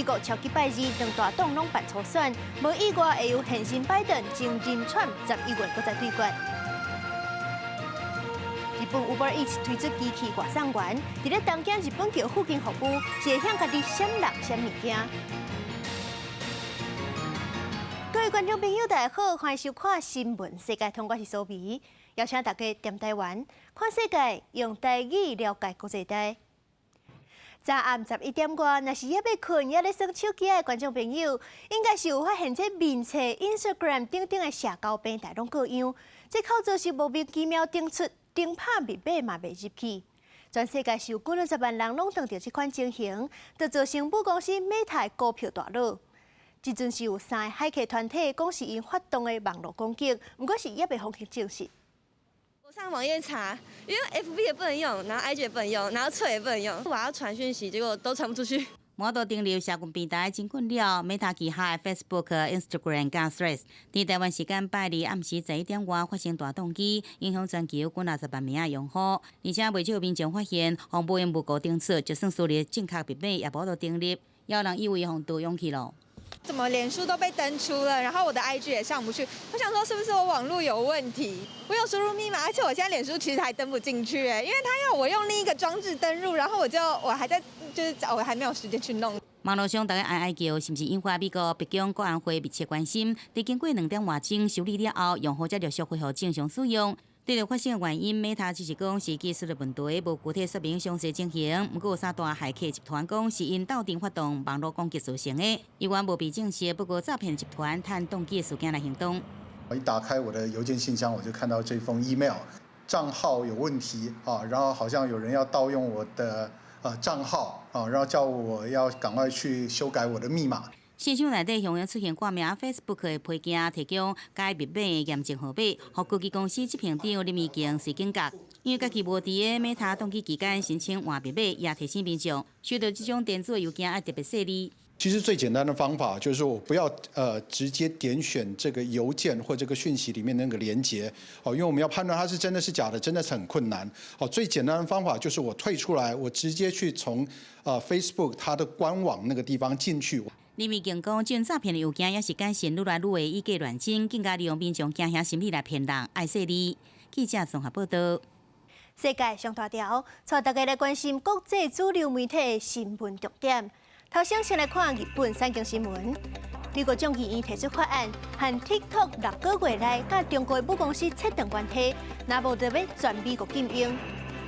美國超級拜二兩大黨攏辦初選，無意外會由現任拜登前任川普11月閣再對決。日本 Uber Eats 推出機器外送員，佇咧東京日本橋附近服務，是會曉家己閃人閃物件。各位觀眾朋友，大家好，歡迎收看《新聞世界通》，我是蘇眉，邀請大家踮台灣看世界，用台語了解國際大。昨暗11點外，若是猶未睏，猶咧耍手機的觀眾朋友，應該是有發現這面冊、Instagram 等等的社交平台攏各樣，這口座是莫名其妙登出，登拍密碼嘛袂入去。全世界是有幾若十萬人攏碰著這款情形，就造成母公司 Meta 股票大落。這陣是有三个駭客團體講是𪜶發動的網路攻擊，毋過是猶未予去證實。我上網頁查，因為 FB 也不能用，然後 IG 也不能用，然後脆也不能用，我要傳訊息，結果都傳不出去。無法度登入社群平台真困擾，Meta 旗下的 Facebook、Instagram 佮 Threads，佇台灣時間拜二暗時11點外發生大當機，影響全球幾若十萬名的用戶，而且袂少民眾發現，予無緣無故登出，就算輸入正確密碼也無法度登入，有人以為予盜用去囉。怎麼臉書都被登出了，然後我的 IG 也上不去。我想說是不是我網路有問題？我有輸入密碼，而且我現在臉書其實還登不進去，欸，因為他要我用另一個裝置登入，然後我就我還在就是我還沒有時間去弄。網路上大家哀哀叫，是毋是引發美國白宮國安會密切關心？佇經過2點外鐘修理了後，用戶才陸續恢復正常使用。對著發生的原因，Meta 只是講是技術的問題，無具體說明詳細情形。毋過有三大駭客集團講是𪜶鬥陣發動網路攻擊造成的，猶原無被證實。不過詐騙集團趁當機的事件來行動。我一打開我的郵件信箱，我就看到這封 email，賬號有問題啊，然後好像有人要盜用我的賬號啊，然後叫我要趕快去修改我的密碼。信箱內底雄雄出現掛名 Facebook 的批件，提供改密碼的驗證號碼，予科技公司執行長林義強隨警覺，因為家己無佇个 Meta 當機期間申請換密碼，也提醒民眾收到這種電子郵件愛特別細膩。其實最簡單的方法就是我不要直接點選這個郵件或這個訊息裡面那個連結，哦，因為我們要判斷它是真的是假的，真的是很困難。哦，最簡單的方法就是我退出來，我直接去從Facebook 它的官網那個地方進去。林義強講，這種詐騙的郵件也是簡訊愈來愈會以假亂真，更加利用民眾驚嚇心理來騙人，愛細膩。記者綜合報道。世界上大條，帶大家來關心國際主流媒體的新聞重點。頭先先來看日本產經新聞，美國眾議院提出法案，限 TikTok 6個月內佮中國母公司切斷關係，若無就欲全美國禁用。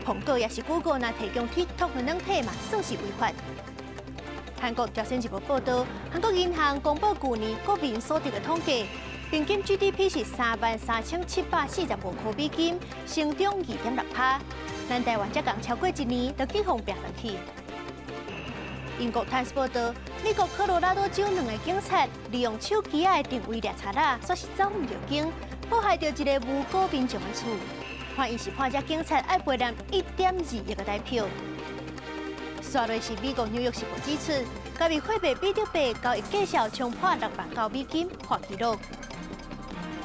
蘋果抑是 Google 若提供 TikTok 的軟體嘛，算是違法。韓國朝鮮日報報導，韓國銀行公布舊年國民所得的統計，平均 GDP 是33,745塊美金，成長2.6趴。咱台灣才仝超過一年，就去予拚轉去。英國《泰晤士報》報導，美國科羅拉多州兩個警察利用手機仔的定位獵賊仔，煞是走毋著經，破壞著一个無辜民眾的厝。判𪜶是判這警察愛賠人1.2億个台票。煞落是美國紐約時報指出，加密貨幣比特幣交易價數衝破6萬九美金破紀錄。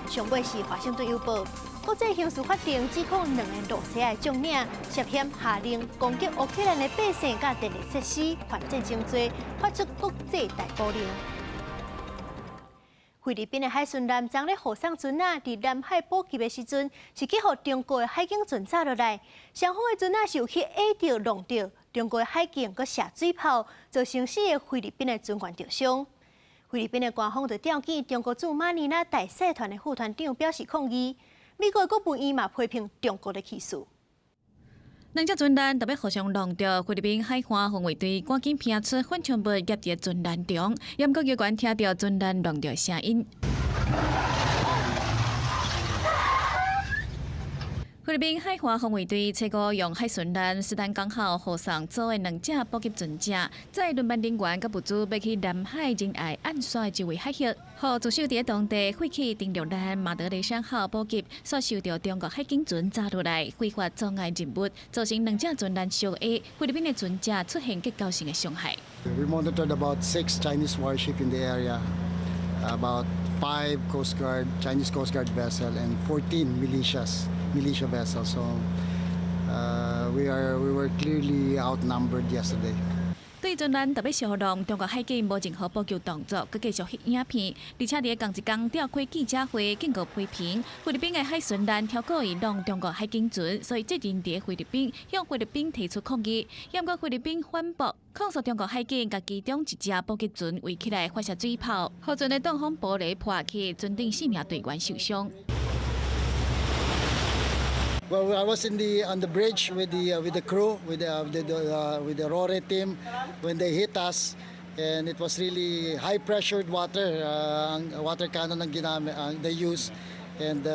上尾是華盛頓郵報，國際刑事法庭指控兩个露西亞的將領涉嫌下令攻擊烏克蘭的百姓佮電力設施，犯戰爭罪，發出國際逮捕令。菲律賓的海巡艦昨咧護送船仔佇南海補給的時陣，是去予中國的海警船炸落來，雙方的船仔是有去挨著挵著，中國的海警閣射水炮，造成四个菲律賓的船員著傷。菲律賓的官方就調見中國駐馬尼拉大使團的副團長表示抗議。美國的國務院嘛批評中國的起訴。兩隻船艦特別互相挵著，菲律賓海岸防衛隊趕緊拋出反槍物夾佇船艦中，毋過猶原聽著船艦挵著聲音。菲律賓海岸防衛隊初五用海巡艦斯坦港號護送組的兩隻補給船隻，載輪班人員佮物資欲去南海仁愛岸線的周圍海域，予駐守佇當地廢棄登陸艦馬德雷山號補給，煞受著中國海警船炸落來，非法阻礙任務，造成兩隻船艦相挨，菲律賓的船隻出現結構性的傷害。 We monitored about six Chinese warships in the area, about five Coast Guard, Chinese Coast Guard vessel, and 14 militia vessels. So we were clearly outnumbered yesterday. 對船艦特別相撞，中國海警無任何補救動作，閣繼續翕影片，而且佇仝一工召開記者會，警告批評菲律賓的海巡艦超故意撞中國海警船，所以責任佇菲律賓，向菲律賓提出抗議。毋過菲律賓反駁，控訴中國海警共其中一隻補給船圍起來發射水炮，予船的擋風玻璃破去，船頂四名隊員受傷。 Well, I was in the on the bridge with the crew, with the RORE team when they hit us, and it was really high pressured water, ang water cannon ang ginamit, ang they use, and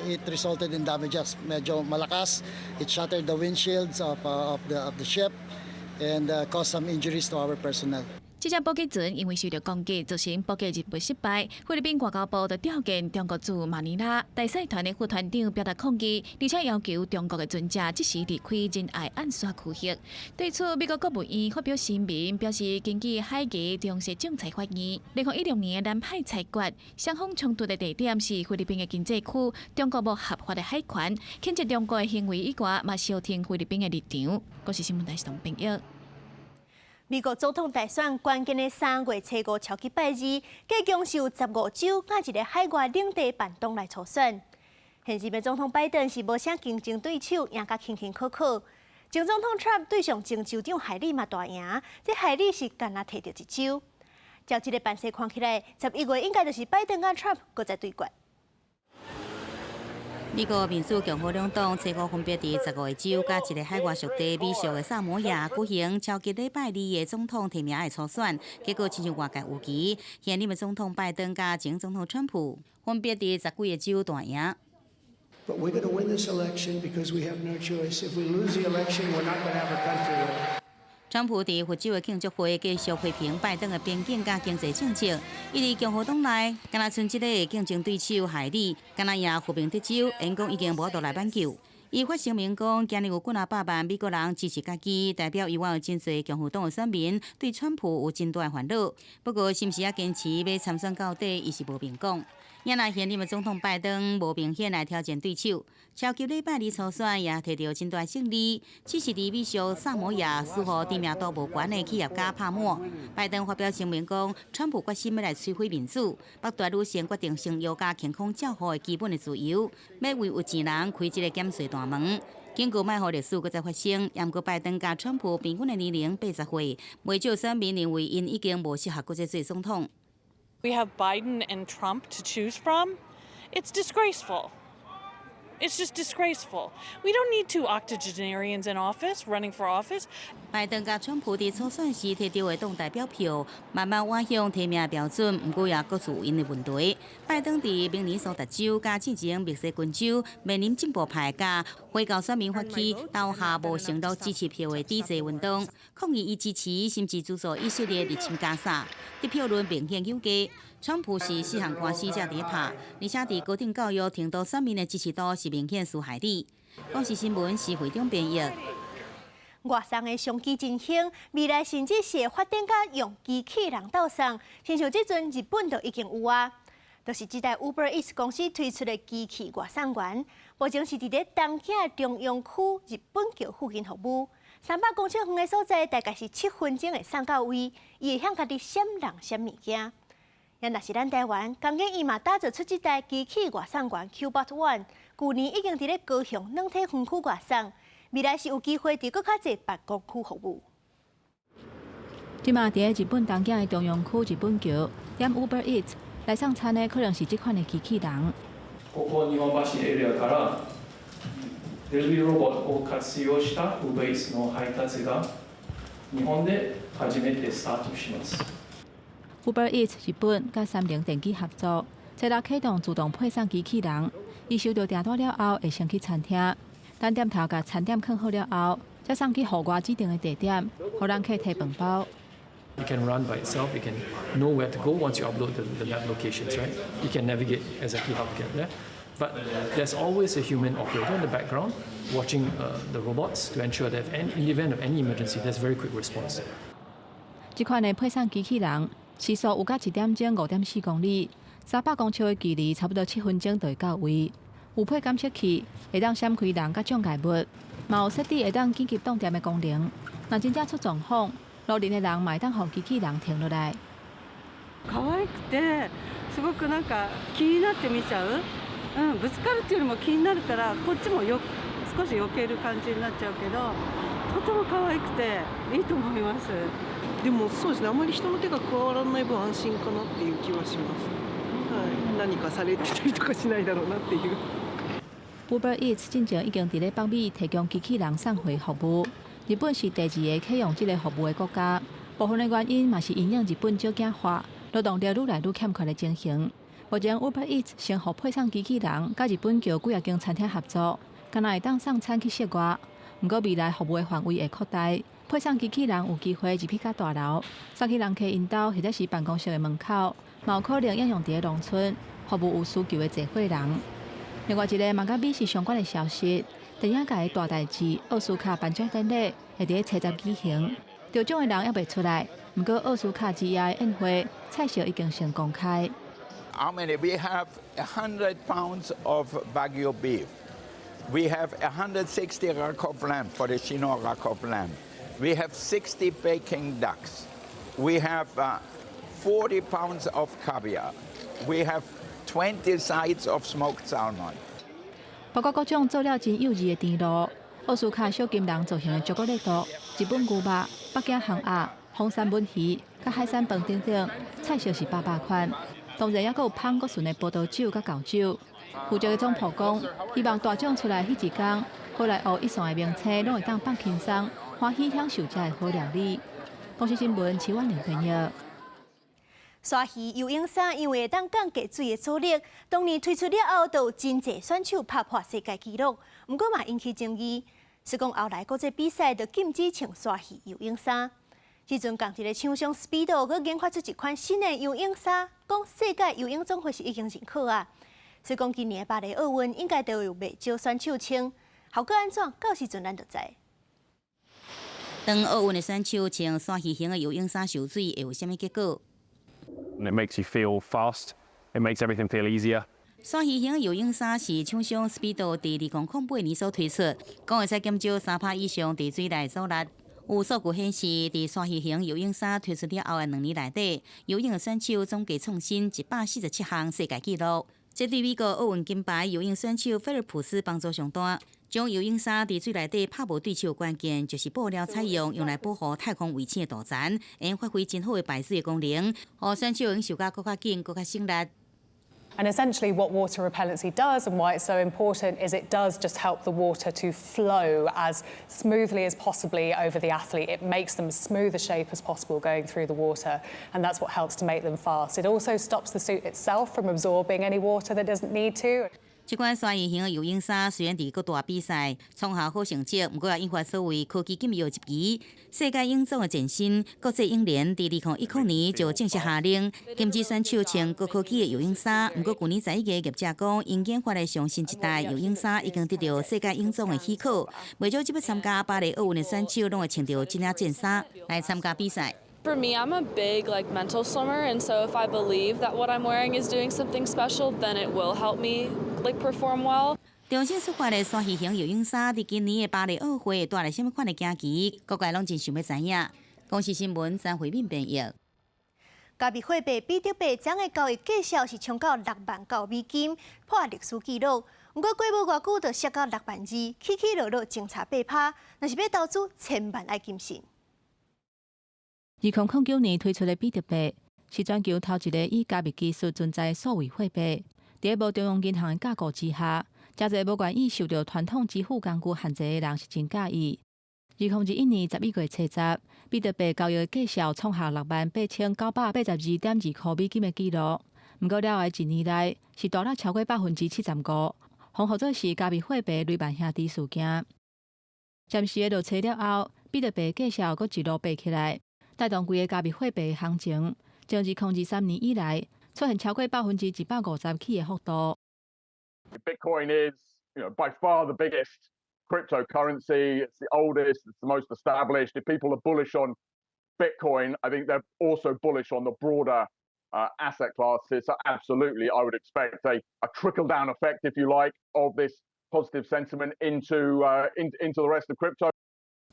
it resulted in damages. Medyo malakas. It shattered the windshields of the ship, and caused some injuries to our personnel. 這隻補給船因為受到攻擊，造成補給任務失敗。菲律賓外交部就調見中國駐馬尼拉大使團的副團長表達抗議，而且要求中國的船隻即時離開仁愛岸線區域。對此，美國國務院發表聲明，表示根據海牙常設仲裁法院，2016年的南海裁決，雙方衝突的地點是菲律賓的經濟區，中國無合法的海權，譴責中國的行為以外，嘛相挺菲律賓的立場。國視新聞台是同編譯。美國總統大選關鍵的3月初五超級拜二，計共是有15州佮一个海外領地辦黨內初選。現任的總統拜登是無啥競爭對手，贏甲輕輕可可。前總統川普對上前州長海利嘛大贏，這海利是干焦提著一州。照這个盤勢看起來，11月應該就是拜登佮川普閣再對決。美國民主共和兩黨初五分別佇15個州佮一个海外屬地美屬的薩摩亞舉行超級禮拜二的總統提名的初選，結果親像外界預期，現任的總統拜登佮前總統川普分別佇十幾个州大贏。 But we're going to win this election because we have no choice. If we lose the election, we're not going to have a country. 川普佇佛州的慶祝會繼續批評拜登的邊境佮經濟政策，伊佇共和黨內，敢若賰一个競爭對手海利，敢若贏和平得州，演講已經無法度來挽救。伊發聲明講，今年有幾若百萬美國人支持家己，代表猶原有真濟共和黨的選民對川普有真大的煩惱。不過，是毋是猶堅持欲參選到底，伊是無明講。也若現任的總統拜登無明顯來挑戰對手，超級禮拜二初選也提著真大勝利，只是佇美屬薩摩亞輸予知名度無懸的企業家帕默。拜登發表聲明講，川普決心欲來摧毀民主，剝奪女性決定生育佮健康照護的基本的自由，欲為有錢人開這个減稅大門。警告莫予歷史閣再發生，毋過拜登佮川普平均的年齡80歲，袂少選民認為𪜶已經無適合閣再做總統。 We have Biden and Trump to choose from. It's disgraceful. It's just disgraceful. We don't need two octogenarians in office running for office. 拜登佮川普佇初選時提著的黨代表票，慢慢倚向提名標準，毋過也各自有𪜶的問題。拜登佇明尼蘇達州佮進前密西根州面臨進步派佮回教選民發起投下無承諾支持票的抵制運動，抗議伊支持甚至資助以色列入侵加沙，得票率明顯有加。川普是四項官司才佇咧拍，而且佇高等教育程度選民的支持度是明顯輸害利。公視新聞是會長編譯。外送的商機真興，未來甚至是會發展到用機器人鬥送，親像這陣日本就已經有啊。就是這台 Uber Eats 公司推出的機器外送員，目前是佇咧東京中央區日本橋附近服務，300公尺遠的所在，大概是7分鐘會送到位，伊會曉家己閃人閃物件。也若是咱台灣，東京伊嘛打造出這台機器外送員 Qbot One，舊年已經佇咧高雄軟體園區外送。未來是有機會佇閣較濟辦公區服務。這馬佇咧日本東京的中央區日本橋點 Uber Eats 來送餐的，可能是這款的機器人。ここ日本橋エリアからデリバリーロボットを活用した Uber Eats の配達が日本で初めてスタートします。 Uber Eats 日本佮三菱電機合作，這禮啟動自動配送機器人。伊收到訂單了後，會先去餐廳，等店頭共餐點囥好了後，才送去戶外指定的地點，予人客提飯包。 It can run by itself. It can know where to go once you upload the map locations, right? It can navigate exactly how to get there. But there's always a human operator in the background watching the robots to ensure that in the event of any emergency, there's very quick response. 這款的配送機器人時速有到一點鐘5.4公里，300公尺的距離差不多7分鐘就會到位。有配感測器，會當閃開人佮障礙物，嘛有設置會當緊急擋電的功能。若真正出狀況，路邊的人嘛會當予機器人停落來。可愛くてすごくなんか気になって見ちゃう。うん、ぶつかるっていうよりも気になるからこっちもよ少し避ける感じになっちゃうけど、とても可愛くていいと思います。でもそうですね、あまり人の手が加わらない分安心かなっていう気はします。はい、何かされてたりとかしないだろうなっていう。 Uber Eats 進前已經佇咧北美提供機器人送貨服務，日本是第二个啟用這个服務的國家。部分的原因嘛是因應日本少子化、勞動力愈來愈欠缺的情形。目前 Uber Eats 先予配送機器人，佮日本橋幾仔間餐廳合作，敢若會當送餐去室外。毋過未來服務的範圍會擴大，配送機器人有機會入去較大樓，送去人客𪜶兜或者是辦公室的門口，嘛有可能應用佇咧農村，服務有需求的濟歲人。另外一个嘛佮美食相關的消息，電影界的大代誌奧斯卡頒獎典禮會佇咧初十舉行，得獎的人猶未出來，毋過奧斯卡之夜的宴會菜色已經先公開。 How many? We have 100 pounds of Wagyu beef. We have 160 rack of lamb for the Chignon rack of lamb. We have 60 Peking ducks. We have 40 pounds of caviar. We have 20 sides of smoked salmon. 包括各種做了真幼稚的甜露、奧斯卡小金人造型的朱古力豆、日本牛肉、北京烘鴨、風三文魚、佮海產飯等等，菜色是百百款。當然，猶閣有芳閣醇的葡萄酒佮厚酒。負責的總鋪講，希望大獎出來彼一工，好萊塢一線的明星攏會當放輕鬆，歡喜享受這个好料理。公視新聞，徐婉玲編譯。鯊魚游泳衫因為會當降低水的阻力，當年推出了後，就有真濟選手拍破世界紀錄。毋過嘛引起爭議，是講後來國際比賽就禁止穿鯊魚游泳衫。這陣仝一个廠商 Speedo 閣研發出一款新的游泳衫，講世界游泳總會是已經認可啊。所以講今年的巴黎奧運應該就有袂少選手穿，效果按怎？到時陣咱就知。當奧運的選手穿鯊魚型的游泳衫游水，會有啥物結果？ It makes you feel fast. It makes everything feel easier. 鯊魚型游泳衫是廠商 Speedo 佇2008年所推出，講會使減少3帕以上佇水內阻力。有數據顯示，佇鯊魚型游泳衫推出了後的2年內底，游泳的選手總計創新147項世界紀錄。這對美國奧運金牌游泳選手菲爾普斯幫助上大。將游泳衫佇水內底拍無對手，關鍵就是布料採用用來保護太空衛星的塗層，會發揮真好的排水的功能，予選手用游甲閣較緊、閣較省力。 And essentially, what water repellency does and why it's so important is it does just help the water to flow as smoothly as possibly over the athlete. It makes them as smooth a shape as possible going through the water, and that's what helps to make them fast. It also stops the suit itself from absorbing any water that doesn't need to. 這款鯊魚型的游泳衫雖然佇各大比賽創下好成績，毋過也引發所謂科技禁藥質疑。世界泳總的前身國際泳聯佇2010年就正式下令禁止選手穿高科技的游泳衫。毋過舊年11月，業者講，𪜶研發的上新一代游泳衫已經得到世界泳總的許可，袂少這擺參加巴黎奧運的選手攏會穿著這領戰衫來參加比賽。 For me, I'm a big like mental swimmer, and so if I believe that what I'm wearing is doing something special, then it will help me like perform well. 重新出發的鯊魚型游泳衫，佇今年的巴黎奧會帶來啥物款的驚奇？各界攏真想欲知影。公視新聞張惠敏編譯。加密貨幣比特幣昨昏的交易價數是衝到6萬9美金，破歷史紀錄。毋過過無偌久就摔到6萬2，起起落落相差8趴。若是欲投資，千萬愛謹慎。2009年推出的比特幣是全球頭一个以加密技術存在的數位貨幣。佇無中央銀行的架構之下，誠濟無願意受著傳統支付工具限制的人是真佮意。2021年11月初十，比特幣交易的價數創下68,982.2塊美金的紀錄。毋過了後一年內是大落超過75%，予號做是加密貨幣雷曼兄弟事件。暫時的落差了後，比特幣價數閣一路爬起來，帶動規個加密貨幣行情。從2023年以來，出現超過150%起的幅度。 Bitcoin is by far the biggest cryptocurrency. It's the oldest, it's the most established. If people are bullish on Bitcoin, I think they're also bullish on the broader asset classes. So absolutely, I would expect a trickle down effect, if you like, of this positive sentiment into the rest of crypto.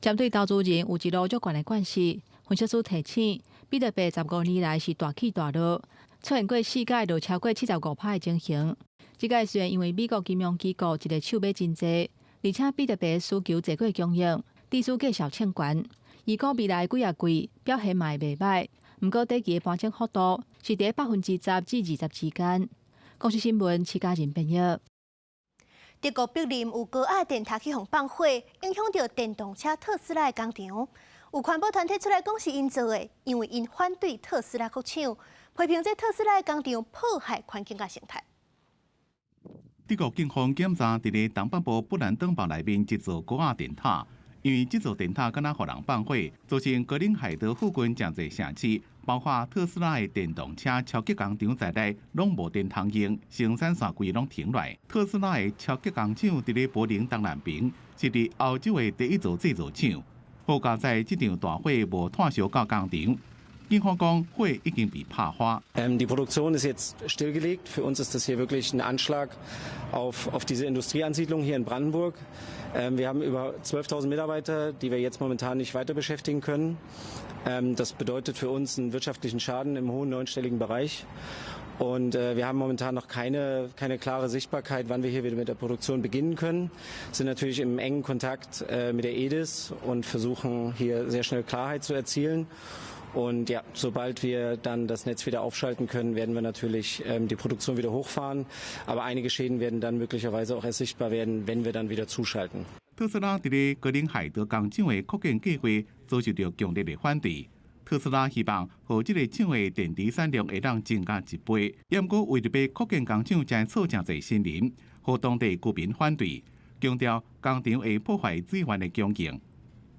針對投資人有一路足懸的關係，分析師提醒，比特幣15年來是大起大落，出現過四擺落超過75%的情形。這擺雖然因為美國金融機構一个手買真濟，而且比特幣需求濟過供應，致使價數衝懸。預估未來幾仔季表現嘛會袂䆀，毋過短期的盤整幅度是佇10%至20%之間。公視新聞，徐嘉仁編譯。德國柏林有高壓電塔去予放火，影響著電動車特斯拉的工廠。有環保團體出來講是𪜶做的，因為𪜶反對特斯拉擴廠，批評這特斯拉的工廠破壞環境佮生態。德國警方檢查佇咧東北部布蘭登堡內面一座高壓電塔，因為這座電塔敢若予人放火，造成格林海德附近誠濟城市，包括特斯拉的電動車超級工廠在內，攏無電通用，生產線規攏停落來。特斯拉的超級工廠佇咧柏林東南邊，是佇歐洲的第一座製造廠。好佳哉這場大火無湠燒到工廠。警方講火已經被拍花。 Die Produktion ist jetzt stillgelegt. Für uns ist das hier wirklich ein Anschlag auf diese Industrieansiedlung hier in Brandenburg. Wir haben über 12.000 Mitarbeiter, die wir jetzt momentan nicht weiter beschäftigen können. Das bedeutet für uns einen wirtschaftlichen Schaden im hohen neunstelligen Bereich. Und wir haben momentan noch keine klare Sichtbarkeit, wann wir hier wieder mit der Produktion beginnen können. Sind natürlich im engen Kontakt mit der E.DIS und versuchen, hier sehr schnell Klarheit zu erzielen. Und ja, sobald wir dann das Netz wieder aufschalten können, werden wir natürlich die Produktion wieder hochfahren. Aber einige Schäden werden dann möglicherweise auch erst sichtbar werden, wenn wir dann wieder zuschalten. 特斯拉佇咧格林海德工廠的擴建計劃遭受著強烈的反對。特斯拉希望予這个廠的電池產量會當增加一倍，毋過為著欲擴建工廠，才錯誠濟森林，予當地居民反對，強調工廠會破壞水源的供應。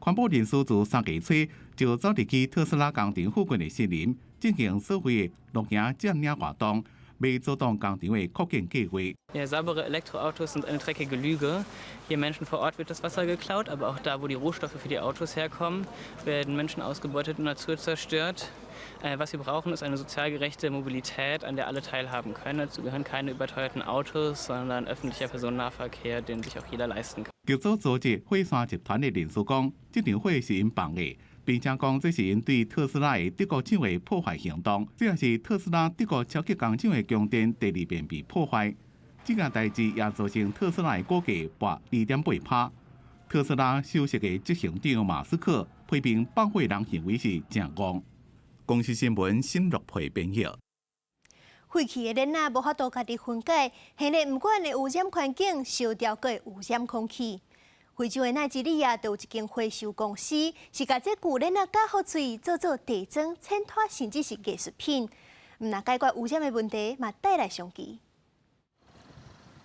環保人士自三月初就走入去特斯拉工廠附近的森林，進行所謂的露營佔領活動，欲阻擋工廠的擴建計劃。 Ja, saubere Elektroautos sind eine dreckige Lüge. Hier Menschen vor Ort wird das Wasser geklaut, aber auch da, wo die Rohstoffe für die Autos herkommen, werden Menschen ausgebeutet und Natur zerstört. Was wir brauchen, ist eine sozial gerechte Mobilität, an der alle teilhaben können. Dazu gehören keine überteuerten Autos, sondern öffentlicher Personennahverkehr, den sich auch jeder leisten kann. 極左組織火山集團的人士講，這場火是𪜶放的，並且講這是𪜶對特斯拉的德國廠的破壞行動。這也是特斯拉德國超級工廠的供電第二遍被破壞。這件代誌也造成特斯拉的股價跋2.8%。特斯拉首席的執行長馬斯克批評放火人行為是誠戇。公視新聞新樂佩編譯。廢棄的鏈仔無法度家己分解，現在毋管會污染環境，燒掉閣會污染空氣。非洲的奈及利亞就有一間回收公司，是共這舊鏈仔絞予碎，做做地磚、淺拖，甚至是藝術品。毋但解決污染的問題，嘛帶來商機。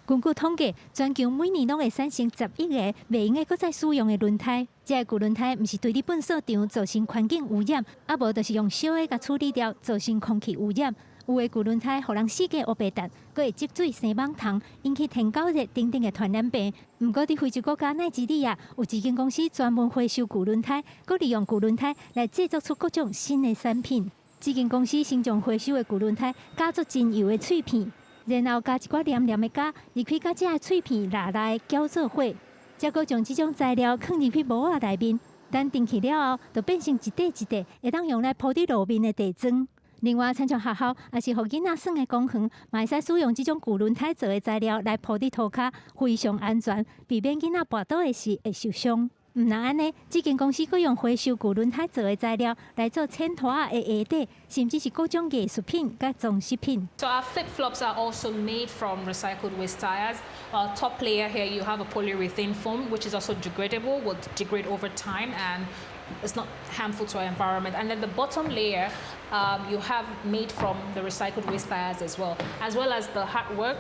根據統計，全球每年攏會產生10億个袂用得閣再使用的輪胎。這个舊輪胎毋是堆佇糞掃場造成環境污染，啊無就是用燒的共處理掉，造成空氣污染。有的舊輪胎予人四界烏白擲，閣會積水生蠓蟲，引起天狗熱等等的傳染病。毋過佇非洲國家奈及利亞，有一間公司專門回收舊輪胎，閣利用舊輪胎來製作出各種新的產品。這間公司先將回收的舊輪胎絞做真幼的碎片，然後加一寡黏黏的膠入去，佮這个碎片抐來攪做伙，才閣將這種材料囥入去模仔內面，等定起了後，就變成一塊一塊會當用來鋪佇路面的地磚。另外，親像學校，抑是予囡仔耍的公園，嘛會使使用這種舊輪胎做的材料來鋪佇塗跤，非常安全，避免囡仔跋倒的時會受傷。毋但按呢，這間公司閣用回收舊輪胎做的材料來做淺拖仔的鞋底，甚至是各種藝術品佮裝飾品。 So our flip flops are also made from recycled waste tires. Our top layer here, you have a polyurethane foam, which is also degradable, will degrade over time and it's not harmful to our environment. And then the bottom layer, you have made from the recycled waste tires as well, as well as the artwork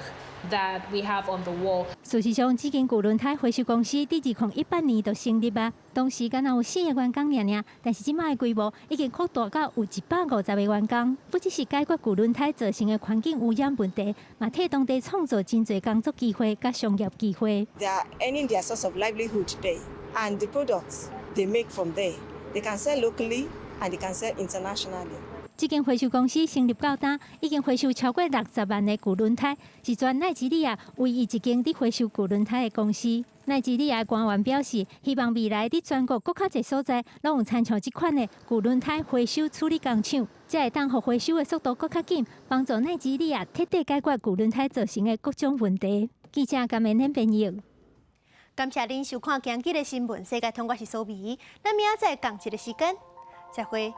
that we have on the wall. 事實上，這間舊輪胎回收公司佇2018年就成立啊，當時敢若有四个員工爾爾，但是這擺的規模已經擴大到有150個員工。不只是解決舊輪胎造成的環境污染問題，嘛替當地創造真濟工作機會佮商業機會。 They are earning their source of livelihood there, and the products they make from there, they can sell locally and they can sell internationally. 這間回收公司成立到今，已經回收超過60萬个舊輪胎，是全奈及利亞唯一一間佇回收舊輪胎的公司。奈及利亞官員表示，希望未來佇全國閣較濟所在，攏有親像這款的舊輪胎回收處理工廠，才會當予回收的速度閣較緊，幫助奈及利亞徹底解決舊輪胎造成的各種問題。記者甘明恁編譯。感謝恁收看今日的新聞世界通，我是蘇美，咱明仔載仝一个時間，再會。